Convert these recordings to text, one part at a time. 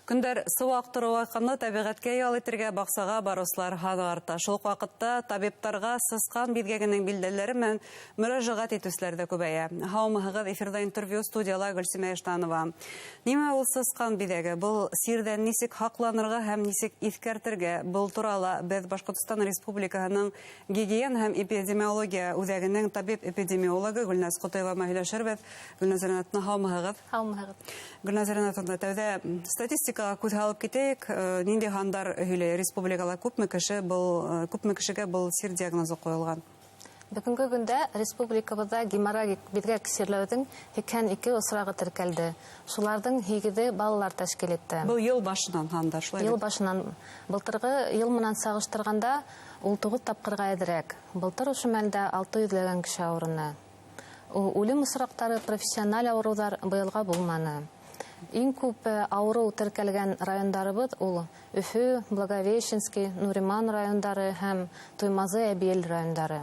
Көндәр сыуаҡ тороу арҡанлы тәбиғәткә ял итергә баҡсаға барыусылар һаны арта. Шул уҡ ваҡытта табиптарға сысҡан биҙгәгенең билдәләре менән мөрәжәғәт итеүселәр ҙә күбәйә. Һаумыһығыҙ, эфирҙа интервью, студияла Гөлсимә Иштанова. Нимә ул сысҡан биҙәге? Был сирҙән нисек һаҡланырға һәм нисек иҫкәртергә? Был турала беҙ Башҡортостан Республикаһының гигиена һәм эпидемиология үҙәгенең табип-эпидемиологы Гөлназ Ҡотоева менән һөйләшербеҙ. Гөлназ Ринатовна, һаумыһығыҙ? Һаумыһығыҙ. Гөлназ Ринатовна, тәүҙә статистикаға күҙ һалып китәйек. Ниндәй һандар һөйләй? Республикала күпме кеше был, күпме кешегә был сир диагнозы ҡуйылған? Бөгөнгө көндә республикабыҙҙа геморрагик биҙгәк сирләүҙең 82 осрағы теркәлде. Шуларҙың 8-е балалар тәшкил итте. Был йыл башынан һандар, шулай? Йыл башынан. Былтырғы йыл менән сағыштырғанда ул 9 тапҡырға әҙерәк. Былтыр ошо мәлдә 600-ләгән кеше ауырыны. Үлем осраҡтары, профессиональ ауырыуҙар быйылға булманы. Иң күп ауырыу теркәлгән райондарыбыҙ ул Өфө, Благовещенский, Нуриман райондары һәм Туймазы, Әбйәлил райондары.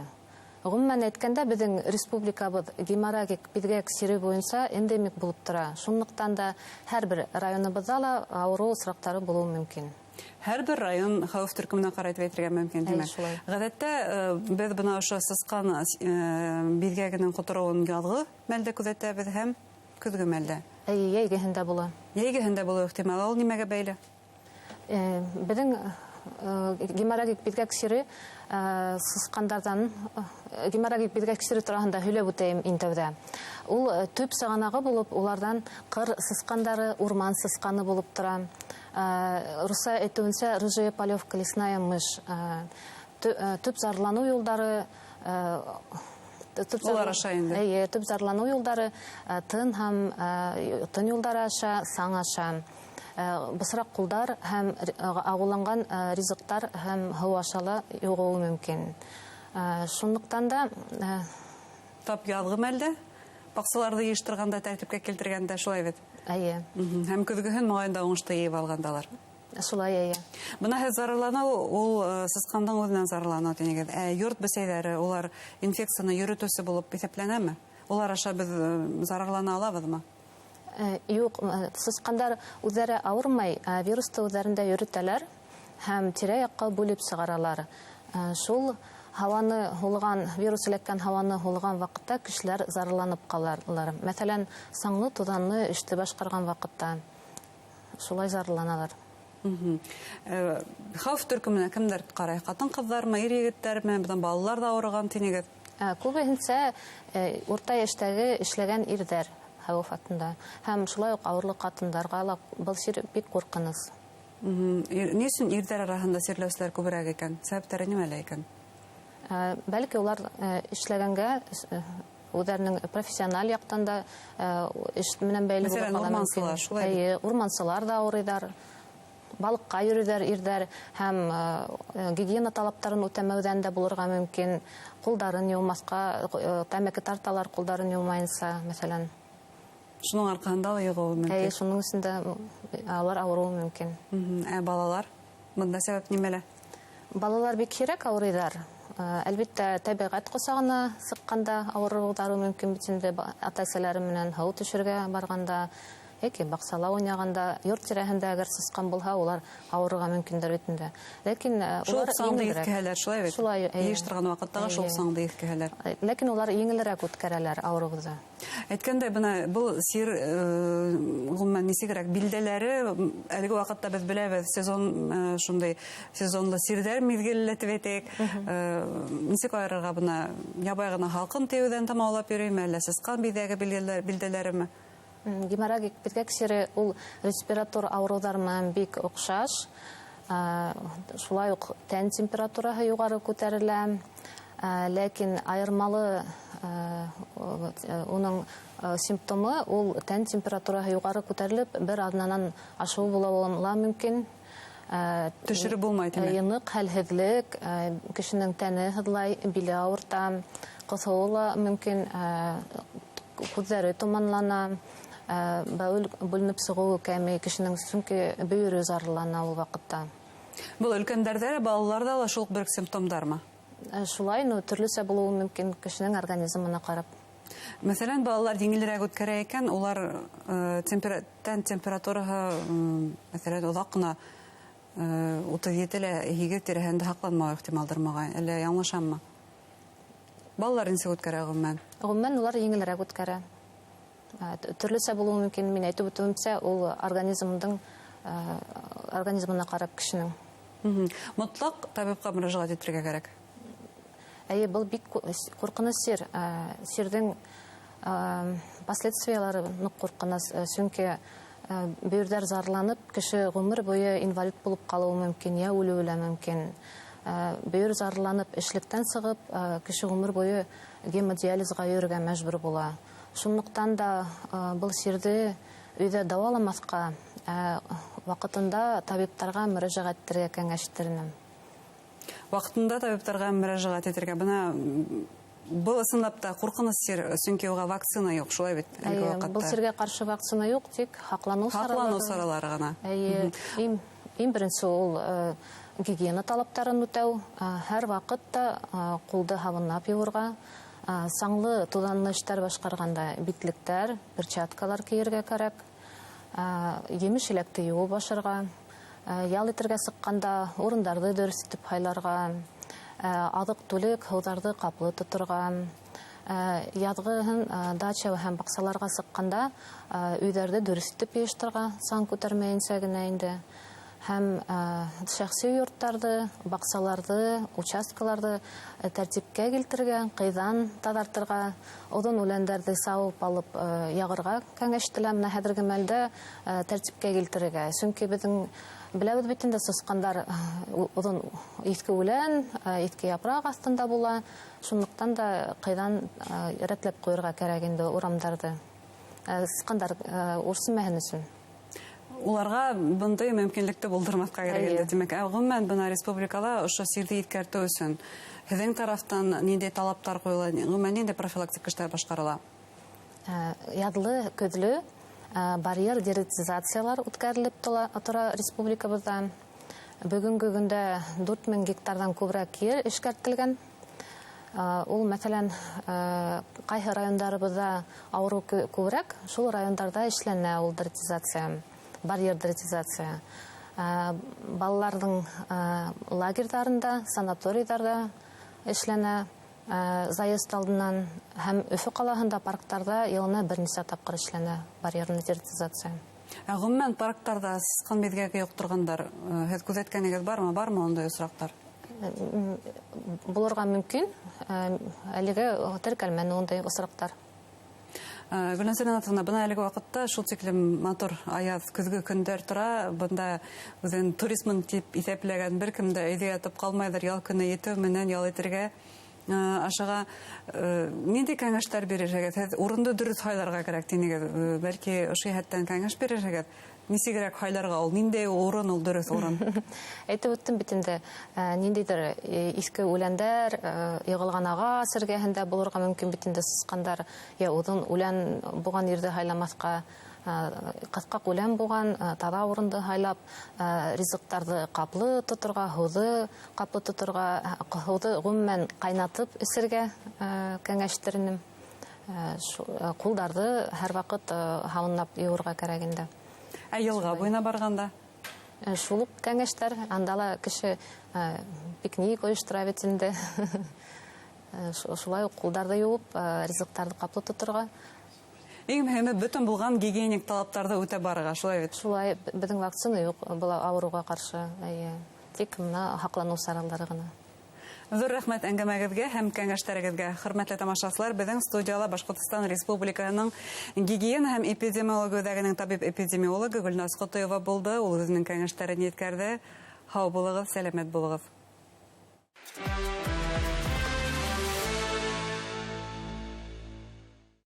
Ғөмүмән әйткәндә, беҙҙең республикабыҙ геморрагик биҙгәк сире буйынса эндемик булып тора. Шунлыҡтан да һәр бер районыбыҙҙа ла ауырыу осраҡтары булыуы мөмкин. Һәр бер район хәүеф төркөмөнә ҡарай тип әйтергә мөмкин, тимәк. Шулай. Ғәҙәттә беҙ бына ошо сысҡан биҙгәгенең ҡотороуын яҙғы мәлдә күҙәтәбеҙ һәм көҙгө мәлдә. Эйе, йәйгеһендә була. Йәйгеһендә булыуы ихтимал. Ул нимәгә бәйле? Беҙҙең геморрагик биҙгәк сире сысҡандарҙан, геморрагик биҙгәк сире тураһында һөйләп үтәйем иң тәүҙә. Ул төп сығанағы булып, уларҙан ҡыр сысҡандары, урман сысҡаны булып тора. Русса әйтеүенсә, рыжая полевка, лесная мышь. Төп зарланыу юлдары, Улар аша инде. Эйе, төп зарланыу юлдары, тын һәм тын юлдары аша, саң аша. Бысраҡ ҡулдар һәм ағыуланған ризыҡтар һәм һыу аша ла йоғоуы мөмкин. Шунлыҡтан да, тап яҙғы мәлдә баҡсаларҙы йыйыштырғанда, тәртипкә килтергәндә, шулай бит? Эйе. Һәм көҙгөһөн моғайын да уңышты йыйып алғандалар. Шулай, эйе. Бына һеҙ зарарланыу, ул сысҡандың үҙенән зарарланыу тинегеҙ. Ә йорт бесәйҙәре, улар инфекцияны йөрөтөүсе булып иҫәпләнәме? Улар аша беҙ зарарлана алабыҙмы? Юҡ, сысҡандар үҙҙәре ауырмай, вирусты үҙҙәрендә йөрөтәләр һәм тирә-яҡҡа бүлеп сығаралар. Шул һауаны һулыған, вирус эләккән һауаны һулыған ваҡытта кешеләр зарарланып ҡалалар. Мәҫәлән, саңлы, туҙанлы эште башҡарған ваҡытта шулай зарарланалар. Хәүеф төркөмөнә кемдәр ҡарай? Ҡатын-ҡыҙҙармы, ир-егеттәрме, бынан балалар ҙа ауырыған тинегеҙ? Күбеһенсә, урта йәштәге эшләгән ирҙәр хәүеф аҫтында. Һәм шулай уҡ ауырлы ҡатындарға ла был сир бик ҡурҡыныс. Ни өсөн ирҙәр араһында сирләүселәр күберәк икән? Сәбәптәре нимәлә икән? Бәлки улар эшләгәнгә, үҙҙәренең профессиональ яҡтан да, эш менән бәйле Мәҫәлән, булырға ла мөмкин. урмансылар, шулай бит? Эйе, урмансылар ҙа ауырыйҙар, балыҡҡа йөрөйҙәр ирҙәр һәм гигиена талаптарын үтәмәүҙән дә булырға мөмкин. Ҡулдарын йыумаҫҡа, тәмәке тарталар ҡулдарын йыумайынса, мәҫәлән. Шуның арҡаһында ла йоғоуы мөмкин. Эйе, шуның өсөн дә алар ауырыуы мөмкин. Ә балалар? Бында сәбәп нимәлә? Балалар бик һирәк ауырыйҙар. Әлбиттә, тәбиғәт ҡосағына сыҡҡанда ауырыуҙары мөмкин бит инде, ата-әсәләре менән һыу төшөргә барғанда, йәки баҡсала уйнағанда, йорт тирәһендә әгәр сысҡан булһа, улар ауырырға мөмкиндер бит инде. Ләкин Шул улар уҡ саңды еңелерәк. еҫкәһәләр, шулай бит? Шулай, эйе. Йыйыштырған ваҡыттағы шул Эйе. саңды еҫкәһәләр. Ләкин улар еңелерәк үткәрәләр ауырыуҙы. Әйткәндәй, бына был сир, ғөмүмән, нисегерәк билдәләре, әлеге ваҡытта беҙ беләбеҙ, сезон, шундай сезонлы сирҙәр миҙгелле тип әйтәйек. Нисек айырырға бына ябай ғына һалҡын тейеүҙән тамаулап йөрөймө, әллә сысҡан биҙәге билдәләреме? Геморрагик биҙгәк сире ул респиратор ауырыуҙар менән бик оҡшаш. Шулай уҡ тән температураһы юғары күтәрелә. Ләкин айырмалы, уның симптомы ул тән температураһы юғары күтәрелеп, бер аҙнанан ашыу булыуы ла мөмкин. Төшөрөп булмай, тимәк. Ныҡ хәлһеҙлек, кешенең тәне һыҙлай, биле ауырта, ҡыҫыуы ла мөмкин, күҙҙәре томанлана, бәүел бүленеп сығыуы кәмей кешенең, сөнки бөйөрө зарлана ул ваҡытта. Был өлкәндәрҙә лә, балаларҙа ла шул уҡ бер симптомдармы? Шулай, но төрлөсә булыуы мөмкин кешенең организмына ҡарап. Мәҫәлән, балалар еңелерәк үткәрә икән, улар тән температураһы, мәҫәлән, оҙаҡ ҡына 37,8 тирәһендә һаҡланмауы ихтималдыр, моғайын. Әллә яңылышаммы? Балалар нисек үткәрә ғөмүмән? Ғөмүмән, улар еңелерәк үткәрә. Төрлөсә булыуы мөмкин, мин әйтеп үтеүемсә, ул организмына ҡарап кешенең. Мотлаҡ табипҡа мөрәжәғәт итергә кәрәк. Эйе, был бик ҡурҡыныс сир. Сирҙең последствиялары ныҡ ҡурҡыныс, сөнки бөйөрҙәр зарланып, кеше ғүмер буйы инвалид булып ҡалыуы мөмкин, йә үлеүе лә мөмкин. Бөйөр зарланып, эшлектән сығып, кеше ғүмер буйы гемодиализға йөрөргә мәжбүр була. Шунлыҡтан да был сирҙе өйҙә дауаламаҫҡа, ваҡытында табиптарға мөрәжәғәт итергә кәңәш итер инем. Ваҡытында табиптарға мөрәжәғәт итергә. Бына был ысынлап та ҡурҡыныс сир, сөнки уға вакцина юҡ, шулай бит? Әлеге Эйе, ваҡытта. был сиргә ҡаршы вакцина юҡ, тик һаҡланыу Һаҡланыу саралары. саралары ғына. Эйе, иң беренсе ул гигиена талаптарын үтәү, һәр ваҡытта ҡулды һабынлап йыуырға, саңлы туҙанлы эштәр башҡарғанда битлектәр, перчаткалар кейергә кәрәк, емеш-еләкте йыуып ашарға, ял итергә сыҡҡанда урындарҙы дөрөҫ итеп һайларға, аҙыҡ-түлек, һыуҙарҙы ҡаплы тоторға, яҙғыһын дача һәм баҡсаларға сыҡҡанда өйҙәрҙе дөрөҫ итеп йыйыштырырға, саң күтәрмәйенсә генә инде. Һәм шәхси йорттарҙы, баҡсаларҙы, участкаларҙы тәртипкә килтерергә, ҡыйҙан таҙартырға, оҙон үләндәрҙе сабып алып яғырға кәңәш ителә. Бына хәҙерге мәлдә тәртипкә килтерергә. Сөнки беҙҙең беләбеҙ бит инде, сысҡандар оҙон иҫке үлән, иҫке япраҡ аҫтында була. Шунлыҡтан да ҡыйҙан рәтләп ҡуйырға кәрәк инде урамдарҙы. Сысҡандар үрсемәһен өсөн. Уларға бындай мөмкинлекте булдырмаҫҡа кәрәк инде, тимәк. Ғөмүмән, бына республикала ошо сирҙе иҫкәртеү өсөн һеҙҙең тарафтан ниндәй талаптар ҡуйыла, ғөмүмән, ниндәй профилактик эштәр башҡарыла? Яҙлы, көҙлө барьер дератизациялар үткәрелеп тора республикабыҙҙа. Бөгөнгө көндә 4000 гектарҙан күберәк ер эшкәртелгән. Ул, мәҫәлән, ҡайһы райондарыбыҙҙа ауырыу күберәк, шул райондарҙа эшләнә ул дератизация, барьер дератизация. Балаларҙың лагерҙарында, санаторийҙарҙа эшләнә, заезд алдынан һәм Өфө ҡалаһында парктарҙа йылына бер нисә тапҡыр эшләнә барьерный дератизация. Ә ғөмүмән парктарҙа сысҡан биҙгәге йоҡторғандар, һеҙ күҙәткәнегеҙ бармы? Бармы ундай осраҡтар? Булырға мөмкин, әлегә теркәлмәне ундай осраҡтар. Гөлназ Ринатовна, бына әлеге ваҡытта шул тиклем матур аяҙ көҙгө көндәр тора. Бында үҙен туризмын тип иҫәпләгән бер кем дә өйҙә ятып ҡалмайҙыр, ял көнө етеү менән ял итергә ашыға. Ниндәй кәңәштәр бирерһегеҙ? Һеҙ урынды дөрөҫ һайларға кәрәк тинегеҙ. Бәлки ошо йәһәттән кәңәш бирерһегеҙ. Нисегерәк һайларға ул? Ниндәй урын ул дөрөҫ урын? Әйтеп үттем бит инде, ниндәйҙер иҫке үләндәр, йығылған ағас эргәһендә булырға мөмкин бит инде сысҡандар, йә оҙон үлән булған ерҙе һайламаҫҡа, ҡыҫҡаҡ үлән булған, таҙа урынды һайлап, ризыҡтарҙы ҡаплы тоторға, һыуҙы ҡаплы тоторға, һыуҙы ғөмүмән ҡайнатып эсергә кәңәш итер инем. Ҡулдарҙы һәр ваҡыт һабынлап йыуырға кәрәк инде. Ә йылға буйына барғанда? Шул уҡ кәңәштәр, анда ла кеше пикник ойоштора бит инде. Шулай уҡ ҡулдарҙы йыуып, ризыҡтарҙы ҡаплы тоторға. Иң мөһиме, бөтөн булған гигиеник талаптарҙы үтәп барырға, шулай бит? Шулай, беҙҙең вакцина юҡ был ауырыуға ҡаршы, эйе. Тик бына һаҡланыу саралары ғына. Ҙур рәхмәт әңгәмәгеҙгә һәм кәңәштәрегеҙгә. Хөрмәтле тамашасылар, беҙҙең студияла Башҡортостан Республикаһының гигиена һәм эпидемиология үҙәгенең табип-эпидемиологы Гөлназ Ҡотоева булды. Ул үҙенең кәңәштәрен еткерҙе. Һау булығыҙ, сәләмәт булығыҙ.